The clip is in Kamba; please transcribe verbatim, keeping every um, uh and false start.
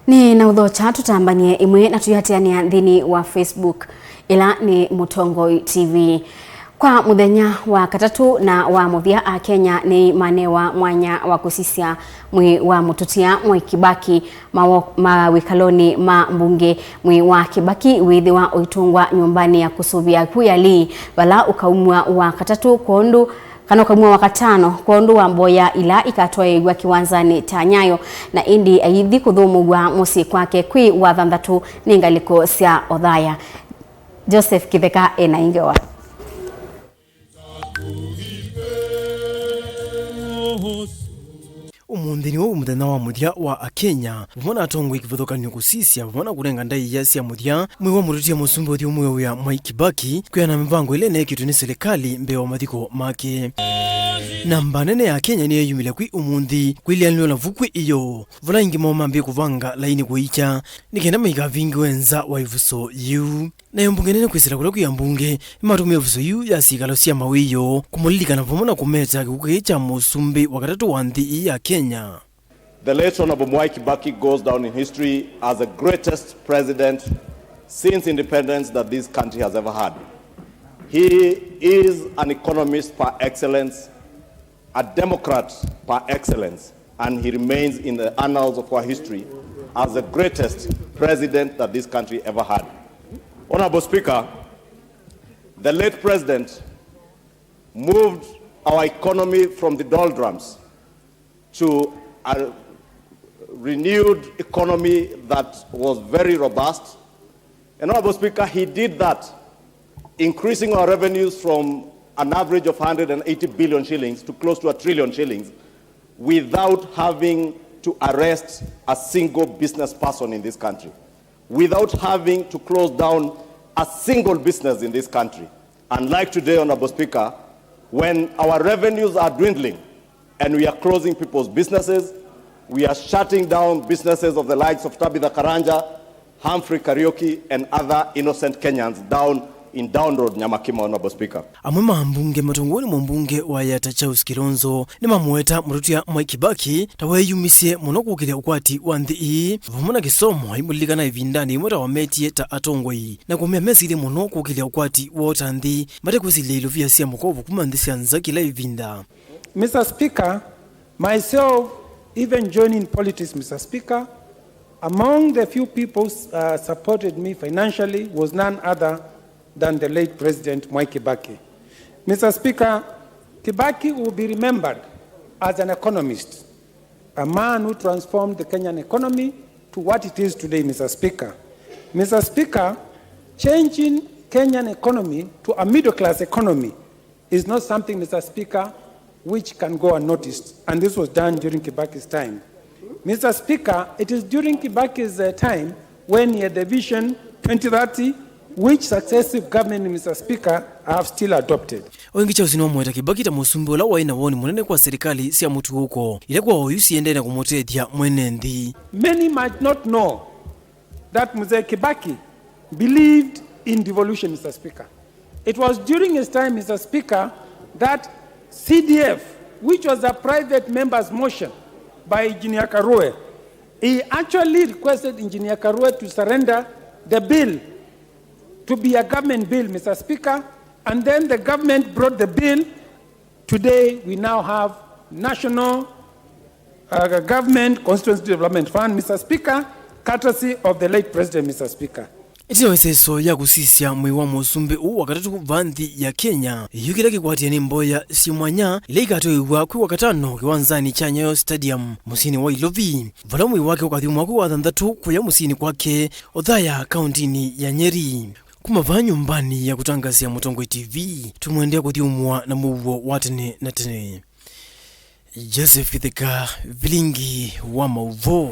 Nĩ na ũthokya tũtambanie ĩmwe na tũyatĩanĩa nthĩnĩ wa Facebook, ĩla nĩ Mũtongoi T V. Kwa mũthenya wa katatũ na wa mũthya, Akenya nĩmanewa mwanya wa kũsisya mwĩĩ wa mũtũtia Mwai Kibaki mawo-, mawĩkalonĩ ma mbunge. Mwĩĩ wa Kibaki wĩthĩwa ũitũngwa nyũmbanĩ ya kũsũvĩa ku Yalii, vala ũkaumw'a wa katatũ kwondũ kana ũkaumw'a wa katano kwondũ wa mboya ila ikatwaĩĩw'a kĩwanzanĩ kya Nyayo, na ĩndĩ aithi kũthũmũw'a mũsyĩ kwake kwĩ wa thanthatũ nĩ ngalĩko sya Othaya. Joseph Kĩtheka ena ĩngĩ wa. Ũmũnthĩ nĩw'o mũthenya wa mũthya wa Akenya, vamwe na atongoi kĩvathũkany'o kũsisya, vamwe na kũnenga ndaĩa sya mũthya mwĩĩ wa mũtũtia mũsumbĩ ũthyũmũĩw'a Mwai Kibaki, kwĩana na mĩvango ĩla ĩneekĩtwe nĩ silikalĩ mbee wa mathiko make. Namba nene ya Akenya nĩyeeyumĩlya kwĩ ũmũnthĩ, kwĩlĩanĩlwa na vukwĩ ĩyo, vala aingĩ moo mambĩĩe kũvanga lainĩ kũikya, nĩ kenda maikavingĩwe nza wa ĩvuso yĩu. Nayo mbunge nene kwĩsĩla kũla kwĩ ambunge, nĩmatũmĩe ĩvuso yĩu ya syĩkalo sya mawĩoo kũmũlilikana vamwe na kũmeta kĩkw'ũ kĩĩ kya mũsumbĩ wa katatũ wa nthĩ ĩĩ ya Kenya. The late Honorable Mwai Kibaki goes down in history as the greatest president since independence that this country has ever had. He is an economist par excellence, a democrat par excellence, and he remains in the annals of our history as the greatest president that this country ever had. Honorable Speaker, the late president moved our economy from the doldrums to a renewed economy that was very robust. And Honorable Speaker, he did that, increasing our revenues from an average of one hundred and eighty billion shillings to close to a trillion shillings without having to arrest a single business person in this country, without having to close down a single business in this country. Unlike today, Honorable Speaker, when our revenues are dwindling and we are closing people's businesses, we are shutting down businesses of the likes of Tabitha Karanja, Humphrey Kariuki, and other innocent Kenyans down in Downroad, Nyamakima, Honorable Speaker. Amwe ma ambunge matongoew'e nĩ mũmbunge wa Yatta Charles Kilonzo nĩmamũweta mũtũtia Mwai Kibaki ta weeyumisye mũno kũkĩlya ũkwati wa nthĩ ĩĩ, vamwe na kĩsomo, aimũlilikana ĩvindanĩ yĩmwe ta wametie ta atongoi, na kũmea mesilye mũno kũkĩlya ũkwati woo ta nthĩ, mate kwĩsilya ilovia sya mũkovo kuma nthĩ sya nza kĩla ĩvinda. Mister Speaker, myself even joining politics, Mister Speaker, among the few people uh, supported me financially was none other than the late President Mwai Kibaki. Mister Speaker, Kibaki will be remembered as an economist, a man who transformed the Kenyan economy to what it is today, Mister Speaker. Mister Speaker, changing Kenyan economy to a middle class economy is not something, Mister Speaker, which can go unnoticed, and this was done during Kibaki's time. Mister Speaker, it is during Kibaki's uh, time when he had the Vision twenty thirty, which successive government, Mister Speaker, have still adopted. O ĩngĩ, Charles nĩwamũweta Kibaki ta mũsumbĩ ũla waĩ na woni mũnene kwa silikalĩ sya mũtuũko, ila kwa oyu siendee na kũmũtethya mwene nthĩ. Many might not know that Mzee Kibaki believed in devolution, Mister Speaker. It was during his time, Mister Speaker, that C D F, which was a private member's motion by Engineer Karue, he actually requested Engineer Karue to surrender the bill to be a government bill, Mister Speaker, and then the government brought the bill. Today, we now have National uh, Government Constituency Development Fund, Mister Speaker, courtesy of the late President, Mister Speaker. Ĩtina wa ĩseso ya kũsisya mwĩĩ wa mũsumbĩ ũũ wa katatũ va nthĩ ya Kenya, yu kĩla kĩkwatĩe nĩ mboya syĩ mwanya ila ikatwaĩĩw'a kwĩ Wakatano kĩwanzanĩ kya Nyayo Stadium mũsyĩnĩ wa Ilovi, vala mwĩĩ wake ũkathyũmũa kwĩ Wathanthatũ kũya mũsyĩnĩ kwake Othaya, kaũntĩnĩ ya Nyeri. Kuma vaa nyũmbanĩ ya kũtangasya Mũtongoi T V, tũmwendea kũthyũmũa na mũuo wa tene na tene. Joseph Kĩtheka, vilingi wa maũvoo.